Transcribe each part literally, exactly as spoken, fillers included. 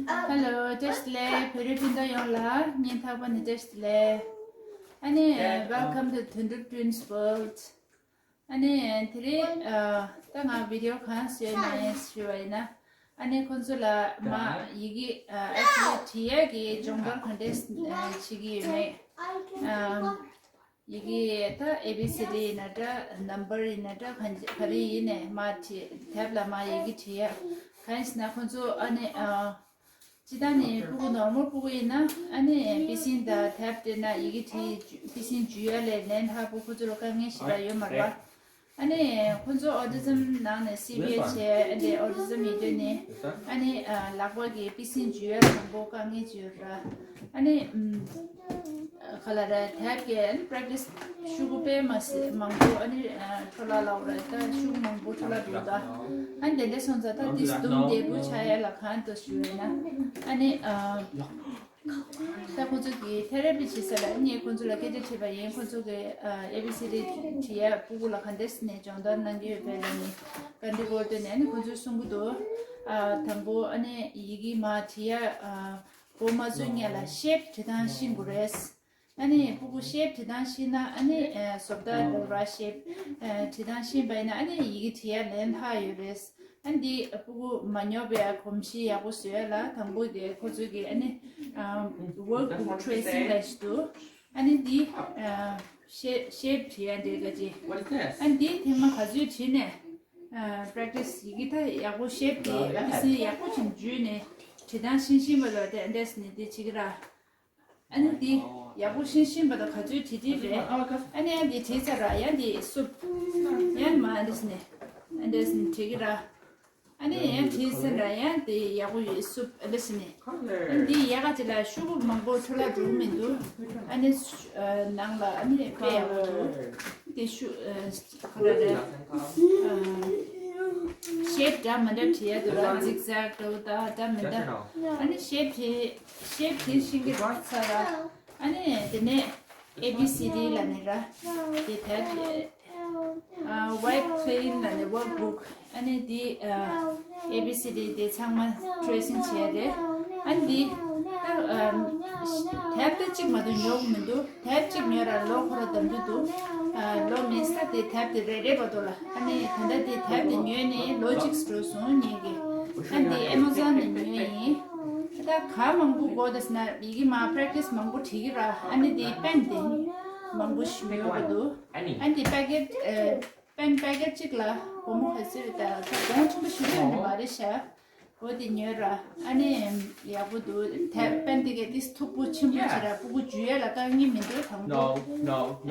Hello, བཀྲ་ཤིས་བདེ་ལེགས། བོད་རིགས་སྤུན་ཟླ་ཡོངས་ལ་སྙིང་ཐག་པ་ནས་བཀྲ་ཤིས་བདེ་ལེགས། ཨ་ནི། Welcome to དོན་གྲུབ་Dreams World. ཨ་ནི་དེ་རིང་ཨ་ད་ང་བི་ཌི་ཡོ་གང་བཟོས་ན་ཡིན་ཞུས་པ་ཡིན་ན། ཨ་ནི་ཁོང་ཚོ་ལ་མ་ཡི་གེ་ཨ་ཨེག་ཅུ་ལི་བྲིས་ཡས་ཀྱི་སྦྱོང་བརྡར་ག་འདྲས་ཨ་བྱེད་ཀྱི་ཡོད་མེད། ཨམ། ཡི་གེ་ད་ཨེ་བི་སི་ཌི་ཡིན་ན་འདྲ། ནམ་བར་ཡིན་ན་འདྲ། ག་ག་རེ་ཡིན་ནའི་མ་བྲིས། དེབ་ལ་མ་ཡི་གེ་བྲིས་ཡས། གང་ཡིན་ཟེར་ན་ཁོང་ཚོ་ཨ་ནི་ཨ། སྤྱིར་བཏང་ནི་ཕྲུ་གུ་ནོར་མལ་ཕྲུ་གུ་ཡིན་ན་ཨ་ནི་པི་སིན་དང་དེབ་སྤྲད་ན་ཡི་གེ་བྲིས། པི་སིན་འཇུ་ཡ་ལས་ལན་ལྷག་པོ་ཁོ་ཚོ་ལ་དཀའ་ངལ་ཞེ་དྲག་ཡོད་མ་རེད་པ། ཨ་ནི་ཁོ་ཚོ་ཨོ་ཊི་ཛམ་ནང་ནས་སི་བི་ཨེ་ཆེ། ཨ་ནི་ཨོ་ཊི་ཛམ་ཡིན་དུས་ནི་ཨ་ནི་ལག་པ་གི་པི་སིན་འཇུ་ཡ་དང་པོ་དཀའ་ངལ་ཅིག་ཡོད་ར། ཨ་ནི་ཨམ། ག་ལ་རེད། དེབ་ཀྱི་ཨ་ནི་པྲེག་ཊི་སི་ཤུ་གུ་དཔེ་མ་སྲིད་མང་པོ་ཨ་ནི་འཕྲོ་བརླག་ལབ་རེད། ད་ཤུ་གུ་མང་པོ་འཕྲོ་བརླག་འགྲོ་ད། ཨ་ནི་དེ་འདྲ་སོང་ཙང་ད་དེ་སྡུམ་བདེ་པོ་ཆགས་ཡ་ལ་གང་འདུག་ཞུ་ཡ་ན། ཨ་ནི་ཨ། ད་ཁོང་ཚོ་གི་ཐེ་ར་པི་བྱེད་ས་ལ་ངས་ཁོང་ཚོ་ལ་སྐད་ཆ་དྲིས་པ་ཡིན། ཁོང་ཚོ་གི་ཨ་ཨེ་བི་སི་ཌི་བྲིས་ཡ་ཕྲུ་གུ་ལ་ག་འདྲས་ནས་སྦྱོང་བརྡར་གནང་གི་ཡོད་པའི་ལ་ནི་ག་འདྲ་བོ་དེ་ནས་ཨ་ནི་ཁོང་ཚོས་གསུང་གི་འདུག་ཨ་དང་པོ་ཨ་ནི་ཡི་གེ་མ་བྲིས་ཡ་ཨ། འགོ་མ་བཙུགས་སྔོན་ལ་ཤེབ་བྲིས་སྟངས་ཤེས་དགོས་རེད། ཨ་ནི་ཕྲུ་གུ་ཤེབ་བྲིས་སྟངས་ཤེས་ན་ཨ་ནི་ཨ་བཟོ་ལྟ་ར་ཤེབ་ཨ་བྲིས་སྟངས་ཤེས་པ་ཡིན་ན་ཨ་ནི་ཡི་གེ་བྲིས་ཡ་ལས་སླ་ཡོད་རེད། ཨ་ནི་འདི་ཕྲུ་གུ་མ་ཉོབ་པའི་གོམས་གཤིས་ཡག་པོ་བཟོ་ཡ་ལ་དང་པོ་དེ་ཁོ་ཚོས་ཀྱི་ཨ་ནི་ཨ་ཝོར་ཀ་བུག་ཊེ་རེ་སིང་ལབ་ཞིག་འདུག་ཨ་ནི་འདི་ཨ་ཤེབ་ཤེབ་བྲིས་ཡ་འདི་ག་ཅི། ཨ་ནི་འདི་ཐེངས་མ་ག་ཚོད་བྲིས་ནས་ཨ་པྲེག་ཊི་སི་ཡི་གེ་ད་ཡག་པོ་ཤེབ་དེ་པི་སིན་ཡག་པོ་ཅིག་འཇུས་ནས་བྲིས་སྟངས་ཤེས་ཤེས་པ་ལ་དེ་འདྲས་ནས་དེ་བྱེད་ཀྱི་ར། ཨ་ནི་འདི་ཡག་པོ་ཤེས་ཤེས་པ་དང་ག་ཚོད་བྲིས་བྲིས་རེད། ཨ་ནི་ཡང་འདི་བྲིས་ཚར་ར་ཡང་འདི་སུབ། ཡང་མ་འདི་སི་ནས་ཨ་འདི་སི་ནས་བྲིས་ཀྱི་ར། ཨ་ནི་ཡང་བྲིས་ཚར་ར་ཡང་འདི་ཡག་པོ་ཡོད་སུབ་ཨ་འདི་སི་ནས། ཨ་ནི་འདི་ཡག་ག་ཅིག་ལ་ཤུ་གུ་མང་པོ་འཕྲོ་བརླག་འགྲོ་གི་མི་འདུག་ཨ་ནི་ནང་ལ་ཨ་ནི་དཔེ་ཡག་པོ་འདུག་འདི་ཤུ་ཁ་ར་རེད། ཤེབ་འདྲ་མི་འདྲ་བྲིས་ཡ་འདུག་ར། ཛིག་ཛག་འདྲ་བོ་ད་འདྲ་མི་འདྲ། ཨ་ནི་ཤེབ་བྲིས། ཤེབ་བྲིས་ཤེས་ཀྱི་རག་ཚར་ར། ཨ་ནི་དེ་ནས་ཨེ་བི་སི་ཌི་ལབ་ནི་ར། དེ་དེབ་དེ་ཨ་ཝའིཊ་པི་ལེན་ལབ་ནི་ཝོརཀ་བུག་ཨ་ནི་དེ་ཨ་ཨེ་བི་སི་ཌི་དེ་ཚང་མ་ཊེ་རེ་སིང་བྱས་རེད། ཨ་ནི་དེ་ད་ཨ་དེབ་ད་གཅིག་མ་གཏོགས་ཉོ་གི་མི་འདུག་དེབ་གཅིག་ཉོས་ར་ལོ་ཁོ་ར་བསྡམ་རྒྱུ་འདུག་ཨ་ལོ་མིན་ས་དེ་དེབ་དེ་རེ་རེ་བར་དུ་ལ། ཨ་ནི་ད་ལྟ་དེ་དེབ་དེ་ཉོས་ནས་ལོ་གཅིག་འགྲོ་སོང་ངེད་ཀྱི། ཨ་ནི་དེ་ཨེ་མ་ཛོན་ནས་ཉོས་ཡིན། ད་ག་མང་པོ་དགོས་འདུག་ཟེར་ན་ཡི་གེ་མ་པྲེག་ཊི་སི་མང་པོ་བྲིས་ཀྱི་ར། ཨ་ནི་དེ་པེན་དེ་མང་པོ་ཞིག་ཉོ་དགོས་འདུག་ཨ་ནི་དེ་པེ་ཀེཊ་ཨེ་པེན་པེ་ཀེཊ་གཅིག་ལ་སྒོར་མོ་ག་ཚོད་རེད། ད་ད་གོང་ཆེན་པོ་ཞིག་ཡོད་ནི་མ་རེད་ཤག་འོ་དེ་ཉོས་ར། ཨ་ནི་ཡག་པོ་འདུག་དེབ་པེན་དེ་གས་ཏིས་མཐུག་པོ་ཆེན་པོ་བྱེད་ར། ཕྲུ་གུ་འཇུ་ཡ་ལ་དཀའ་ངལ་མི་འདུག་དང་པོ།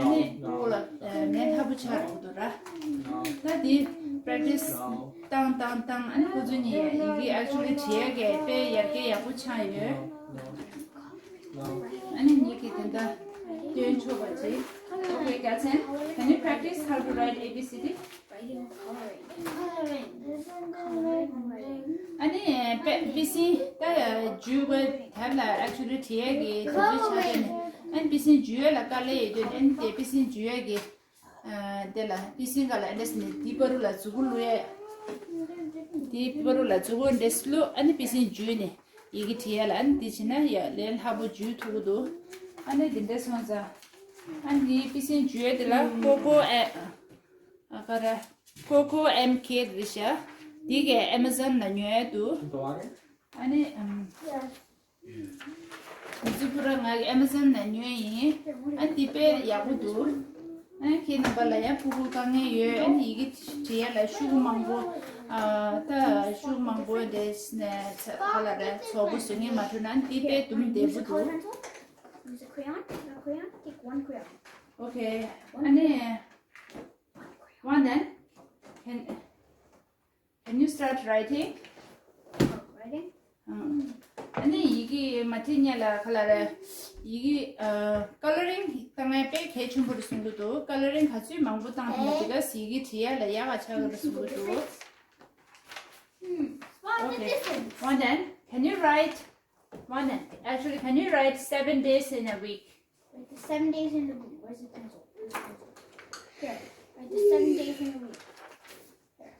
ཨ་ནི་ཕྲུ་གུ་ལ་ལན་ལྷག་པོ་ཆགས་འགྲོ་གི་འདུག་ར། ད་དེ་པྲེག་ཊི་སི་བཏང་བཏང་བཏང་ཨ་ནི་ཁོ་ཚོ་གཉིས་ཡི་གེ་ཨེག་ཅུ་ལི་བྲིས་ཡ་གས་དཔེ་ཡར་རྒྱས་ཡག་པོ་ཆགས་ཡོད། ཨ་ནི་ངེད་ཀྱིས་དེ་འདྲ་སྟོན་ཆོག་པ་ཅིག Okay, Gachen, can you practice how to write A B C D? ཨ་ནི་པེ་པི་སིན་ད་འཇུས་པ་དེབ་ལ་ཨེག་ཅུ་ལི་བྲིས་ཡས་ཀྱི་དུས་ཚོད་ཆགས་ཏེ་ནི། ཨ་ནི་པི་སིན་འཇུ་ཡས་ལ་དཀའ་ལས་ཡོད་དུས་ཨ་ནི་དེ་པི་སིན་འཇུ་ཡས་ཀྱི་དེ་ལ་པི་སིན་ག་ལ་ཨེ་འདྲས་ནི་དེ་པ་རུ་ལ་མཛུ་གུ་བླུགས་ཡས། དེ་པ་རུ་ལ་མཛུ་གུ་འདྲས་བླུགས། ཨ་ནི་པི་སིན་འཇུས་ནི་ཡི་གེ་བྲིས་ཡས་ལ། ཨ་ནི་དེ་བྱས་ན་ཡ་ལས་སླ་པོ་འཇུ་ཐུབ་ཀྱི་འདུག་ཨ་ནི་དེ་འདྲས་སོང་ཙང་ཨ་ནི་དེ་པི་སིན་འཇུ་ཡས་དེ་ལ་ཀོ་ཀོ་ཨེ། ཨ་ཀ་ར། ཀོ་ཀོ་ཨེམ་ཁེ་རེད་ཤག་འདི་གས་ཨེ་མ་ཛོན་ལ་ཉོས་འདུག་ཨ་ནི་ཨམ། མི་ཚེ་ཕུ་ར་ང་གི་ཨེ་མ་ཛོན་ལ་ཉོས་ཡིན། ཨ་འདི་དཔེ་ཡག་པོ་འདུག་ཨ་ཁྱེད་རྣམ་པ་ལ་ཡང་ཕྲུ་གུ་དཀའ་ངལ་ཡོད། ཨ་ནི་ཡི་གེ་བྲིས་ཡ་ལ་ཤུ་གུ་མང་པོ། ཨ་ད་ཤུ་གུ་མང་པོ་འདྲས་ནས་ཚ་ག་ལ་རེད། ཚོགས་པ་བཟོ་ངེས་མ་འཕྲོད་ན་ཨ་ནི་འདི་དཔེ་སྡུམ་བདེ་པོ་འདུག Use a crayon, a crayon, take one crayon. Okay. ཨ་ནི། One then, can, can you start writing? Oh, writing? ཨ་ནི་ཡི་གེ་མ་བྲིས་སྔོན་ལ་ག་ལ་རེད། ཡི་གེ་ཨ་ཀ་ལ་རིང་བཏང་ཡ་དཔེ་གལ་ཆེན་པོ་རེད་གསུང་གི་འདུག་ཀ་ལ་རིང་ག་ཚོད་མང་པོ་བཏང་ཐུབ་ན་དེ་ག་ཡི་གེ་བྲིས་ཡ་ལ་ཡག་ག་ཆགས་ཀྱི་རེད་གསུང་གི་འདུག Okay. One then, can you write One, actually, can you write seven days in a week? Write the seven days in a week. Where's the pencil? Where's the pencil? Here. Write the seven days in a week. Here.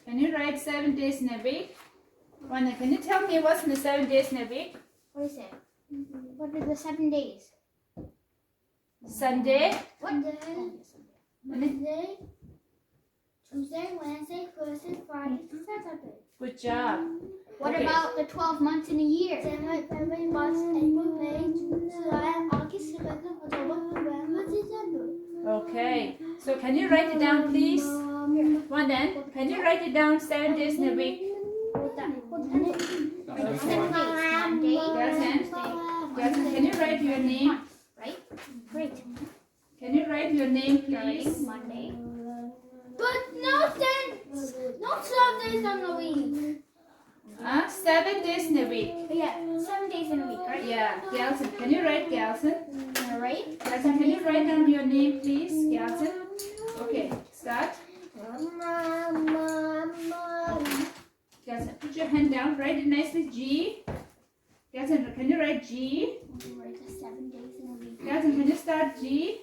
Can you write seven days in a week? Wanda, can you tell me what's in the seven days in a week? What is it? What are the seven days? Sunday. What? Monday. Monday. Tuesday, Wednesday, Thursday, Friday, Saturday. Good job. What Okay. about the twelve months in a year? January, February, March, April, May, June, July, August, September, October, November, December. Okay. So can you write it down, please? One then. Can you write it down? Seven days in a week. Hold on. Hold on. Seven days. Monday. Jason. Jason, can you write your name? Right? Great. Can you write your name, Starting please? Monday. But no sense. No twelve days in a week. Huh? Seven days in a week. Yeah, seven days in a week, right? Yeah, Gelson. Can you write Gelson? All right. Gelson, can you write down your name, please? Gelson. Okay, start. Gelson, put your hand down. Write it nicely. G. Gelson, can you write G? Write the seven days in a week. Gelson, can you start G?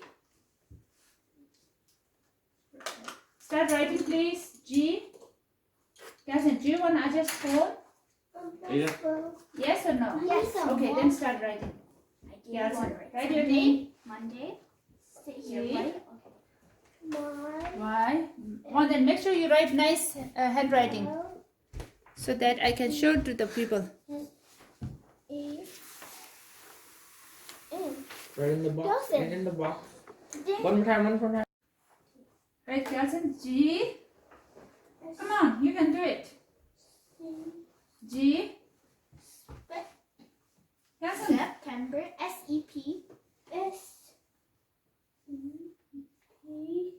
Start writing, please. G. Gelson, do you want Ajay's phone? Yeah. Yes or no? Yes. Okay, then start writing. I did Gelson, one right. Write your name. Monday. Sit here, G. Right? Okay. Y. One, then make sure you write nice uh, handwriting so that I can show to the people. Right in the box. Gelson. Right in the box. One more time, one more time. Right, Gelson, G. Come on, you can do it. G. Gelson. September, S E P. S E P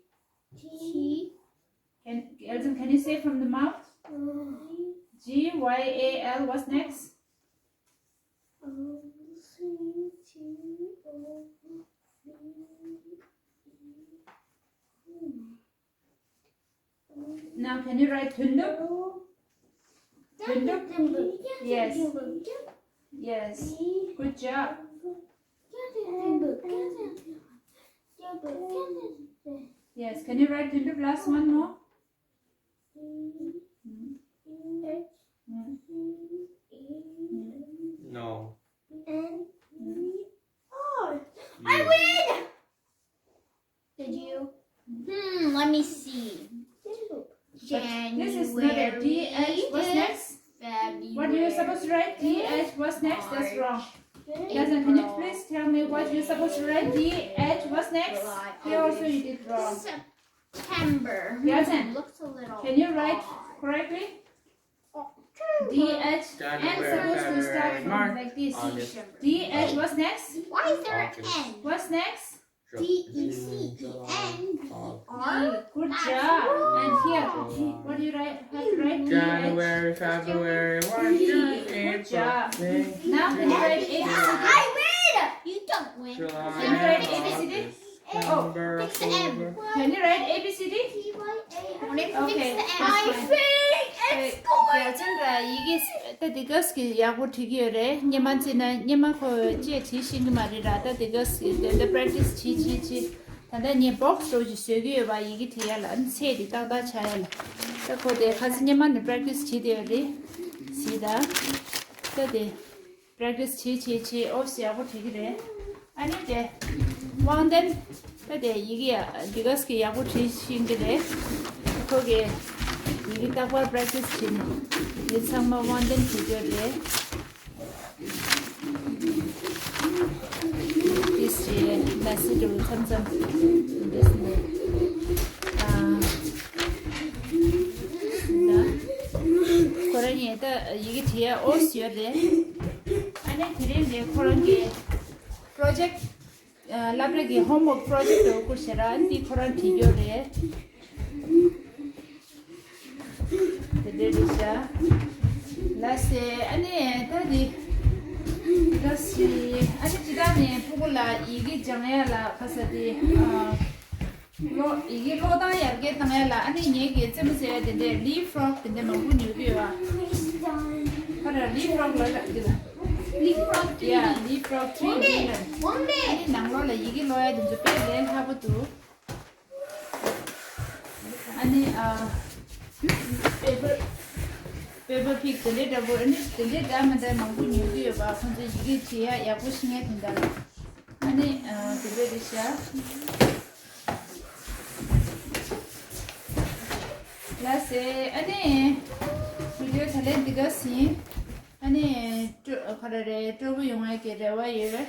T. Can, Gelson, can you say from the mouth? G Y A L, what's next? O C T O V E. Now, can you write Tundup? Tundup? Yes. Yes. Good job. Yes. Can you write Tundup last one more? Mm. Mm. No. Mm. Oh, I win! Did you? Hmm, let me see. January. This is not a D H. What's next? February. What are you supposed to write? D H. What's next? That's wrong. Gelson, can you please tell me what you're supposed to write? D H. What's next? Here also you did wrong. September. Gelson, looks a little odd. Can you write correctly? D H. N supposed to start from like this. D H. What's next? Why is there an N? What's next? D E C E N B R. Good job. And here, what do you write? Have to write D H. January, February, March, April, May. Good job. Now can you write A B C D? I win! You don't win. Can you write A B C D? Oh, fix the M. Can you write A B C D? Okay, that's fine. I think it's going. ཡ་ཅན་ར་ཡི་གེ་ད་དེ་ག་སི་གི་ཡག་པོ་བྲིས་ཀྱི་ཡོད་རེད། སྔོན་མ་བྱས་ན་སྔོན་མ་ཁོ་ཅེས་བྲིས་ཤེས་ཀྱི་མ་རེད་ར། ད་དེ་ག་སི་གི་དེ་འདྲ་པེ་རེག་ཊི་སི་བྱེད་བྱེད་བྱེད། ད་ལྟ་ངས་བོག་སི་འདྲ་བོ་ཞིག་བཟོས་ཀྱི་ཡོད་པ། ཡི་གེ་བྲིས་ཡ་ལ་ཨ་ནི་ཚད་དེ་ཏག་ཏག་ཆགས་ཡ་ལ། ད་ཁོ་དེ་ཁ་སང་སྔོན་མ་ནས་པེ་རེག་ཊི་སི་བྱེད་བསྡད་ཡོད་རེད། གཟིགས་དང་། ད་དེ། པེ་རེག་ཊི་སི་བྱེད་བྱེད་བྱེད། ཨོ་ཡག་པོ་བྲིས་ཀྱི་རེད། ཨ་ནི་དེ་དབང་ལྡན། ད་དེ་ཡི་གེ་ཡ་འདི་ག་སི་གི་ཡག་པོ་བྲིས་ཤེས་ཀྱི་རེད། ཁོ་གི་ཡི་གེ་རྟག་པར་པེ་རེག་ཊི་སི་བྱེད་ནས་འདི་ཚང་མ་དབང་ལྡན་བྲིས་ཀྱི་རེད། ཏིས་ཀྱི་མེ་སེ་ཇི་འདྲ་བོ་མཚམས་མཚམས་འདྲ་སི་འདུག་ཨ། ད་ཁོ་རང་ངས་ད་ཡི་གེ་བྲིས་ཡ་ཨོ་ཡོད་རེད། ཨ་ནི་དེ་རིང་ནས་ཁོ་རང་གི་པོ་རོ་ཇེག་ཊི། ཨ། སློབ་གྲྭ་གི་ཧོམ་ཝོག་པོ་རོ་ཇེག་ཊི་འདྲ་བོ་བསྐུར་བྱས་ར་འདི་ཁོ་རང་བྲིས་ཡོད་རེད། དེ་འདྲའི་རེད་ཤག་ལགས་སེ། ཨ་ནི་ད་འདི་ལགས་སེ། ཨ་ནི་ཅི་ད་ནས་ཕྲུ་གུ་ལ་ཡི་གེ་སྦྱང་ཡ་ལ་ཁ་ས་དེ། ཨ། ཀློག་ཡི་གེ་ཀློག་སྟངས་ཡར་རྒྱས་བཏང་ཡ་ལ་ཨ་ནི་ངེད་ཀྱིས་རྩེད་མོ་རྩེ་ཡ་དེ་འདྲའི་ལིབ་ཕ་རོག་དེ་འདྲ་མང་པོ་ཉོ་གི་ཡོད་ཨ། ཁ་ར་ལིབ་ཕ་རོག་ལ་ར་འདི་ལ། ལིབ་ཕ་རོག་ཐི་ཡ་ལིབ་ཕ་རོག་ཐི་ཡ་འདི་ལ། ཨ་ནི་ནང་ལོགས་ལ་ཡི་གེ་ཀློག་ཡ་དེ་ཚོ་དཔེ་ལས་སླ་པོ་འདུག་ཨ་ནི་ཨ། པེ་པར། པེ་པར་པིག་དེ་འདྲའི་འདྲ་པོ། ཨ་ནི་དེ་འདྲའི་འདྲ་མི་འདྲ་མང་པོ་ཉོ་གི་ཡོད་པ། ཁོང་ཚོ་ཡི་གེ་བྲིས་ཡ་ཡག་པོ་ཤེས་མཁན་དེ་འདྲ་ལ། ཨ་ནི་ཨ་དེ་འདྲ་རེད་ཤག་ལགས་སེ། ཨ་ནི་བི་ཌིའོ་ད་ལན་འདི་ག་ཟིན། ཨ་ནི་སྤྲོ་ག་རེ་རེད། སྤྲོ་པོ་ཡོང་ཡ་གི་རེ་བ་ཡོད།